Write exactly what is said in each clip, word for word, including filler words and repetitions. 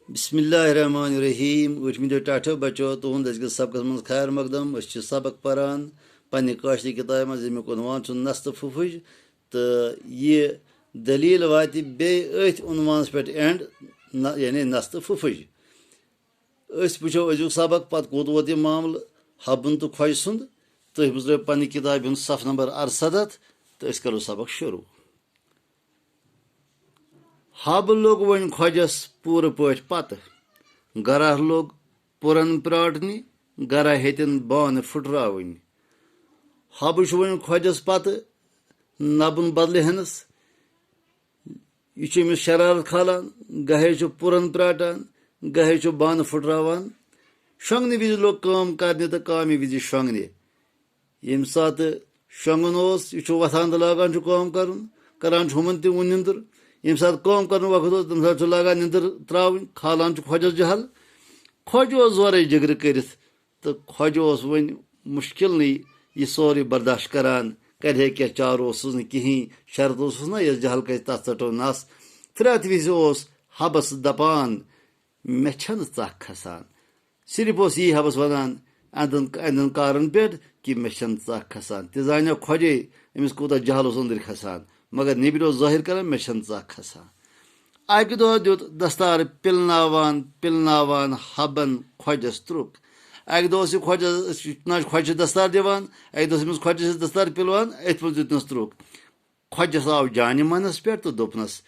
بسم اللہ الرحمن الرحیم۔ ٲٹھمہِ دۄہ ٹاٹھو بچو، تُہُنٛد أزکِس سبقس منٛز خیر مقدم۔ أسۍ چھِ سبق پران پننہِ کٲشرِ کِتابہِ منٛز، ییٚمیُک عنوان چھُ نستہٕ پھُپھٕج۔ تہٕ یہِ دٔلیٖل واتہِ بیٚیہِ أتھۍ عنوانس پٮ۪ٹھ اینڈ، نہ-، یعنی نستہٕ پھُپھٕج۔ أسۍ وٕچھو أزیُک سبق، پتہٕ کوٚت ووت یہِ معاملہٕ حبن تہٕ خۄجہِ سُنٛد۔ تُہۍ مُژرٲیِو پننہِ کِتابہِ ہُنٛد صفہٕ نمبر ارسَتتھ تہٕ أسۍ کرو سبق شروع۔ حب لوٚگ وۄنۍ خۄجس پوٗرٕ پٲٹھۍ پتہٕ۔ گرہ لوٚگ پُرن پراٹنہِ، گرہ ہیٚتِن بانہٕ پھُٹراوٕنۍ۔ حب چھُ وۄنۍ خۄجس پتہٕ نبُن بدلہٕ ہٮ۪نس۔ یہِ چھُ أمِس شرارت کھالان، گاہے چھُ پُرن پراٹان، گاہے چھُ بانہٕ پھُٹراوان۔ شۄنٛگنہٕ وِزِ لوٚگ کٲم کرنہِ تہٕ کامہِ وِزِ شۄنٛگنہِ۔ ییٚمہِ ساتہٕ شۄنٛگُن اوس، یہِ چھُ وۄتھان تہٕ لاگان چھُ کٲم کرُن، کران چھُ ہُمن تہِ وُنہِ نِندٕر۔ ییٚمہِ ساتہٕ کٲم کرنُک وقت اوس، تَمہِ ساتہٕ چھُ لاگان نِندٕر ترٛاوٕنۍ، کھالان چھُ خۄجس جہل۔ خۄجہِ اوس زورے جِگرٕ کٔرِتھ، تہٕ خۄجہِ اوس وۄنۍ مُشکِلنٕے یہِ سورُے برداشت کران، کرِ ہے کیٛاہ، چارٕ اوسُس نہٕ کِہیٖنۍ، شرط اوسُس نہ، یۄس جہل کَرِ تَتھ ژَٹو نَس۔ پھرٛتھ وِزِ اوس حبس دَپان، "مےٚ چھَنہٕ ژَکھ کھسان۔" صرف اوس یی حبس وَنان، اَندَن، اَندَن کارَن پٮ۪ٹھ کہِ مےٚ چھَنہٕ ژَکھ کھسان۔ تہِ زانیو خۄجے أمِس کوٗتاہ جہل اوس أنٛدٕرۍ کھسان، مگر نیٚبرۍ اوس ظٲہِر کران، "مےٚ چھَنہٕ ژَکھ کھسان۔" اکہِ دۄہ دیُت دستار پِلناوان پِلناوان حبن خۄجس ترُک۔ اکہِ دۄہ اوس یہِ خۄجس، نہ چھُ خۄجہِ دستار دِوان، اکہِ دۄہ اوس أمِس خۄجہِ دستار پِلوان، أتھۍ منٛز دیُتنَس ترُک۔ خۄجس آو جانہِ منس پٮ۪ٹھ تہٕ دوٚپنس،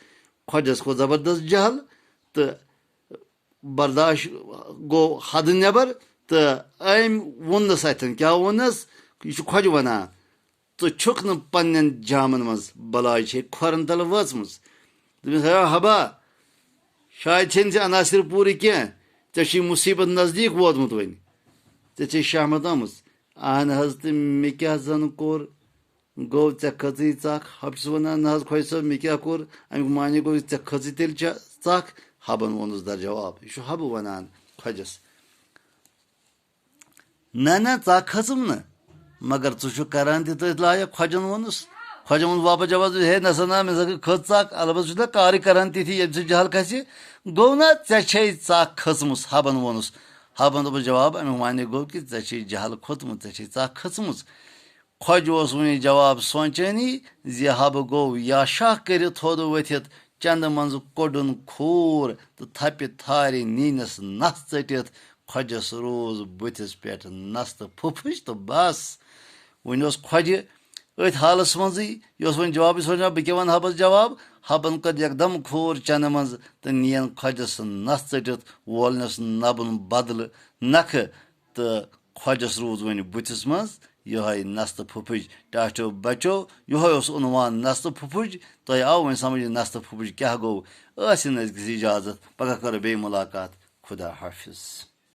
خۄجس کھوٚت زبردست جہل تہٕ برداشت گوٚو حدٕ نٮ۪بر، تہٕ أمۍ ووٚننَس اَتھٮ۪ن، کیٛاہ ووٚننَس؟ یہِ چھُ خۄجہِ وَنان، "ژٕ چھُکھ نہٕ پننٮ۪ن جامن منٛز، بلاے چھے کھۄرن تل وٲژمٕژ۔" دوٚپمَس، "ہے حبا، شاید چھے نہٕ ژےٚ عناصر پوٗرٕ کینٛہہ، ژےٚ چھُے مُصیبت نزدیٖک ووتمُت وۄنۍ، ژےٚ چھے شہمت آمٕژ۔" "اہن حظ، تہٕ مےٚ کیٛاہ زن کوٚر؟" "گوٚو، ژےٚ کھٔژٕے ژکھ؟" حب چھُس ونان، "نہ حظ خۄجہِ صٲب، مےٚ کیٛاہ کوٚر؟" امیُک معنی گوٚو، "ژےٚ کھٔژٕے تیٚلہِ چا-، ژکھ؟" حبن ووٚنُس در جواب۔ یہِ چھُ حبہٕ ونان خۄجس۔ "نہ، نہ، ژکھ کھٔژٕم نہٕ، مگر ژٕ چھُکھ کران تہِ تٔتھۍ لایق۔" خۄجن ووٚنُس۔ خۄجن ووٚن واپس جواب، "ہے، نہ سا نہ، مےٚ سا گٔے کھٔژ ژکھ، البتہ چھُس نہ کارٕے کران تِتھی، ییٚمہِ سۭتۍ جہل کھسہِ۔ گوٚو نہ، ژےٚ چھے ژکھ کھٔژمٕژ؟" حبن ووٚنُس۔ حبن دوٚپُس جواب، امیُک معنی گوٚو کہِ ژےٚ چھے جہل کھوٚتمُت، ژےٚ چھے ژکھ کھٔژمٕژ۔ خۄجہِ اوس وۄنۍ یہِ جواب سونٛچٲنی زِ حبہٕ گوٚو یا شاہ کٔرِتھ تھوٚد ؤتھِتھ، چندٕ منٛزٕ کوٚڑُن کھوٗر تہٕ تھپہِ تھارِ نیٖنس نس ژٔٹِتھ۔ خۄجس روٗز بٕتھِس پٮ۪ٹھ نستہٕ پھُپھٕج تہٕ بس۔ وۄنۍ اوس خۄجہِ أتھۍ حالس منٛزٕے، یہِ اوس وۄنۍ جوابٕے سونٛچان، بہٕ کیٛاہ ونہٕ حبس جواب؟ حبن کٔر یکدم کھوٗر چندٕ منٛز تہٕ نِین خۄجس نس ژٔٹِتھ وولنس نبُن بدلہٕ نکھٕ۔ تہٕ خۄجس روٗز وۄنۍ بٕتھِس منٛز یِہوٚے نستہٕ پھُپھٕج۔ ٹاٹھیو بچو، یِہوٚے اوس عنوان نستہٕ پھُپھٕج۔ تۄہہِ آو وۄنۍ سمجھ یہِ نستہٕ پھُپھٕج کیٛاہ گوٚو؟ ٲسِن أزکِس اجازت، پگاہ کرو بیٚیہِ مُلاقات۔ خدا حافظ۔